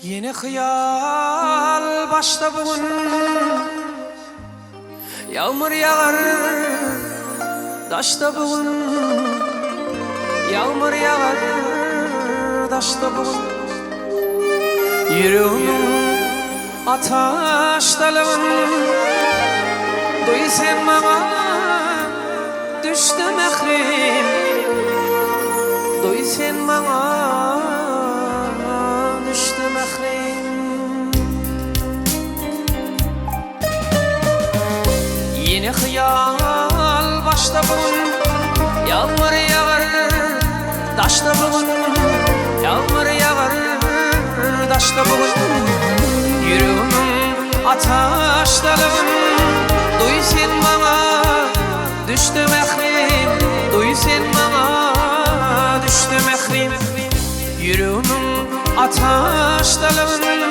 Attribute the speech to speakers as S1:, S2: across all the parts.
S1: Ýene hyýal başda bu gün Ýagmyr ýagar daşda bu gün Ýagmyr ýagar daşda bu gün Ýüregimiň ataşdalygyn Duý sen maňa Düşdi mährim, duý sen maňa düşdi mährim. Ýene hyýal başda bu gün, ýagmyr ýagar daşda bu gün, ýagmyr ýagar daşda bu gün. Ýüregimiň ataşdalygyn duý sen maňa Düşdi mährim, duý sen maňa Düşdi mährim, ýüregimiň ataşdalygyn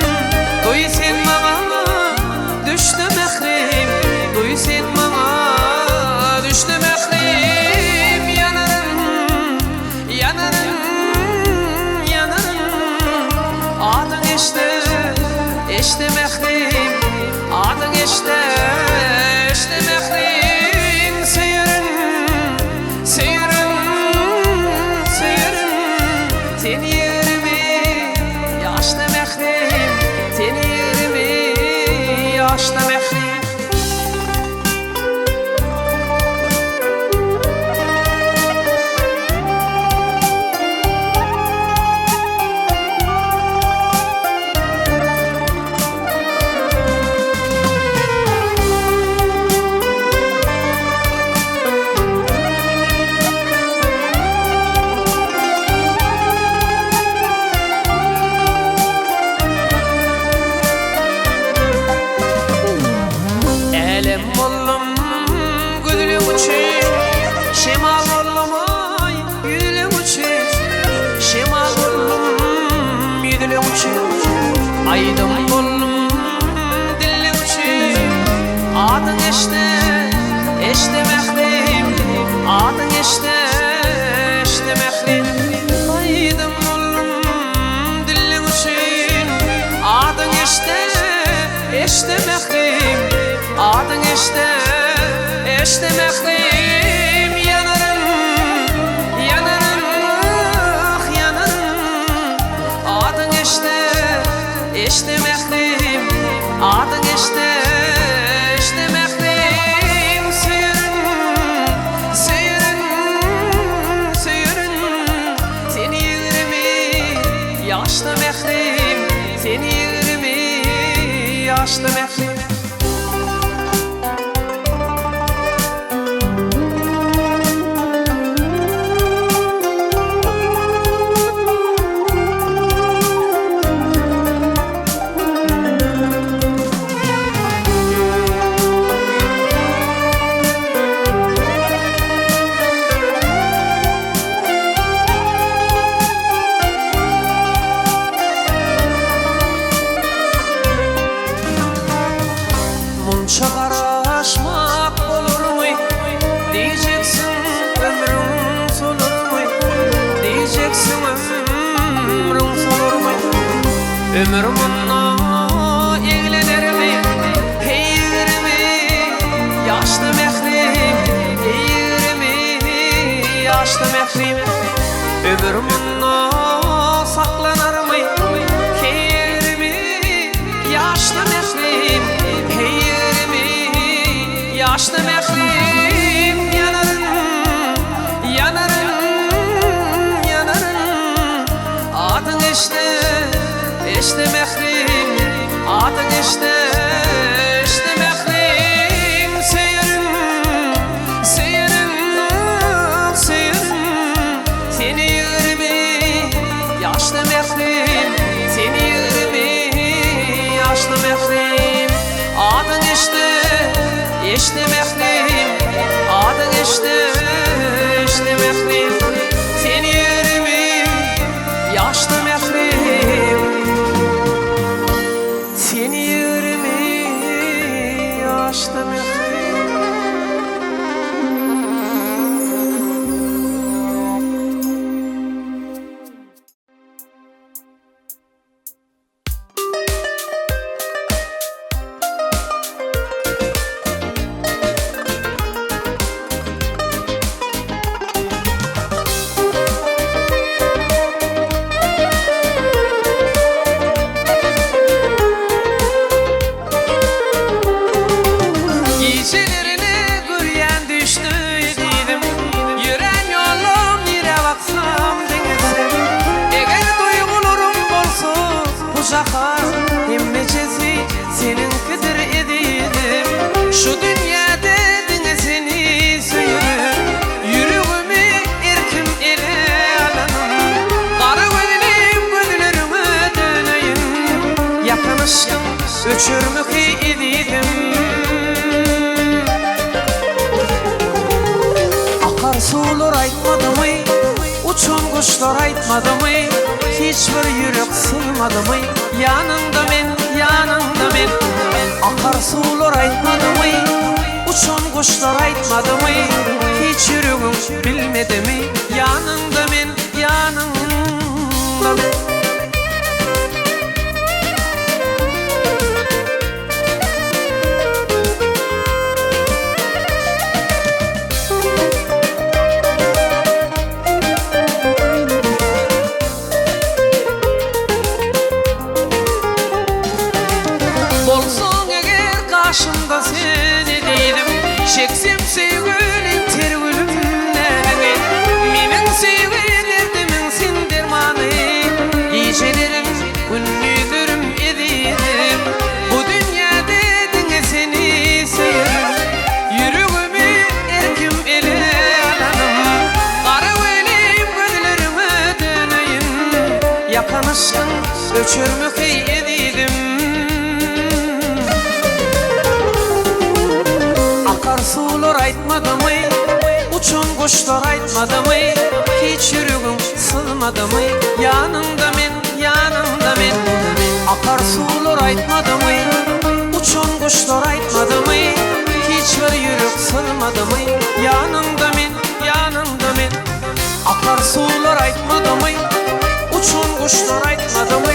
S1: Duý sen maňa Düşdi mährim, duý sen maňa Düşdi mährim, ýanaryn, ýanaryn, ýanaryn Adyň eşdip, eşdi mährim, adyň eşdip, Eşde mährim söýerin, söýerin, söýerin Seni ýerimi ýaşda mährim, seni ýerimi ýaşda mährim. Älem boldum gözleň üçin, Şemal boldum aý ýüzleň üçin, Şemal boldum ýüzleň üçin. Aýdym boldum dilleň üçin Adyň eşde, eşde mährim Adyň eşde, eşde mährim Aýdym boldum dilleň üçin Adyň eşde, eşde mährim Adyň eşde, eşde mährim Ýanaryn, ýanaryn, ah ýanaryn Adyň eşde, eşde mährim, Adyň eşde, eşde mährim Söýerin, söýerin, söýerin Seni 20 ýaşda mährim, Seni 20 ýaşda mährim. Munça garaşmak bolarmy? Diýjeksiň ömrüň solarmy? Diýjeksiň ömrüň solarmy? Ömür munda eglenermi? Heý 20 ýaşda mährim, heý 20 ýaşda mährim. Ömür munda saklanarmy? Heý 20 Ýaşda mährim, heý 20 ýaşda mährim Ýanaryn, ýanaryn, ýanaryn Adyň eşde, eşde mährim Adyň eşde, eşde mährim Söýerin, söýerin, söýerin Seni 20 ýaşda mährim Seni 20 ýaşda mährim Adyň eşde, eşde mährim Adyň eşde, eşde mährim Seni 20 ýaşda mährim Seni 20 ýaşda mährim. Öçermeki ezizim. Akar suwlar aýtmadymy, Uçan guşlar aýtmadymy, Hiç bir ýürek sygmadymy, Ýanyňda men, ýanyňda men. Akar suwlar aýtmadymy, Uçan guşlar aýtmadymy, Hiç ýüregiň bilmedimi, Ýanyňda men, ýanyňda men. Bolsaň eger gaşymda sen ezizim, Çeksem söýgülim ter gülüm näziňi. Meniň söýgi derdimiň sen dermany, Gijelerim gündizlerim ezizim. Bu dünýäde diňe seni söýerin, Ýüregimi erkim ele alanym. Gara welim gözleriňe döneýin, Ýakan yşkyň öçürmek eý ezizim. Akar suwlar aýtmadymy, Uçan guşlar aýtmadymy, Hiç ýüregiň syzmadymy, Ýanyňda men, ýanyňda men. Akar suwlar aýtmadymy, Uçan guşlar aýtmadymy, Hiç bir ýürek syzmadymy, Ýanyňda men, ýanyňda men. Akar suwlar aýtmadymy, Uçan guşlar aýtmadymy,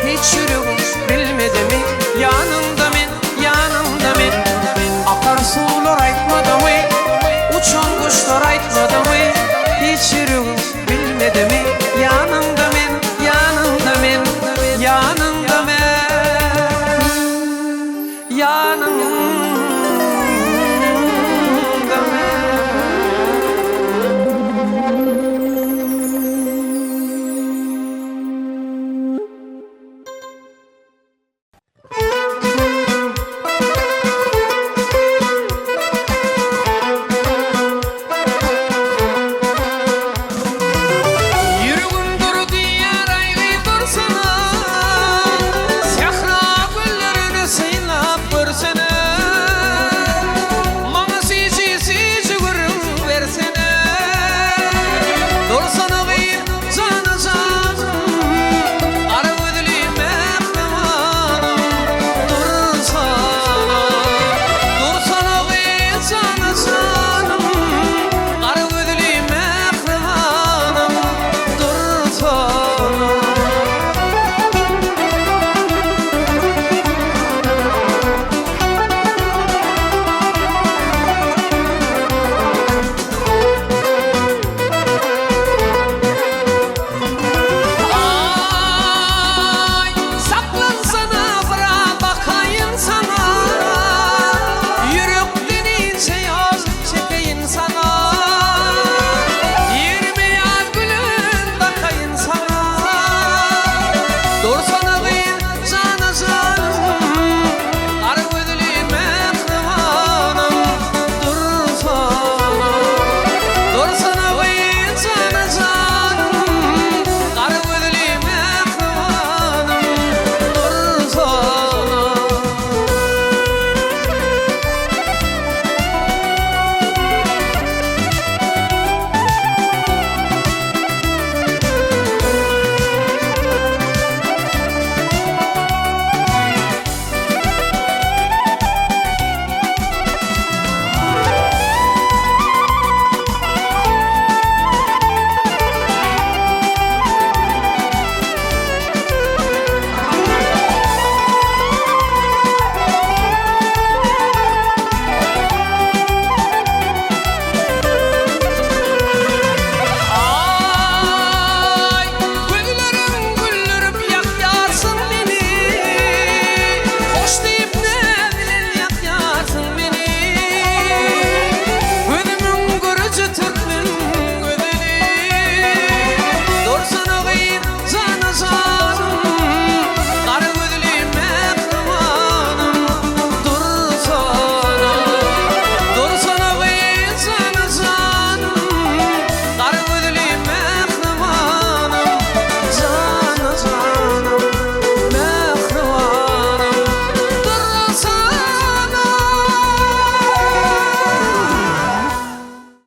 S1: Hiç ýüregiň bilmedimi, Ýanyňda men, ýanyňda men. Akar suwlar aýtmadymy, Uçan guşlar aýtmadymy.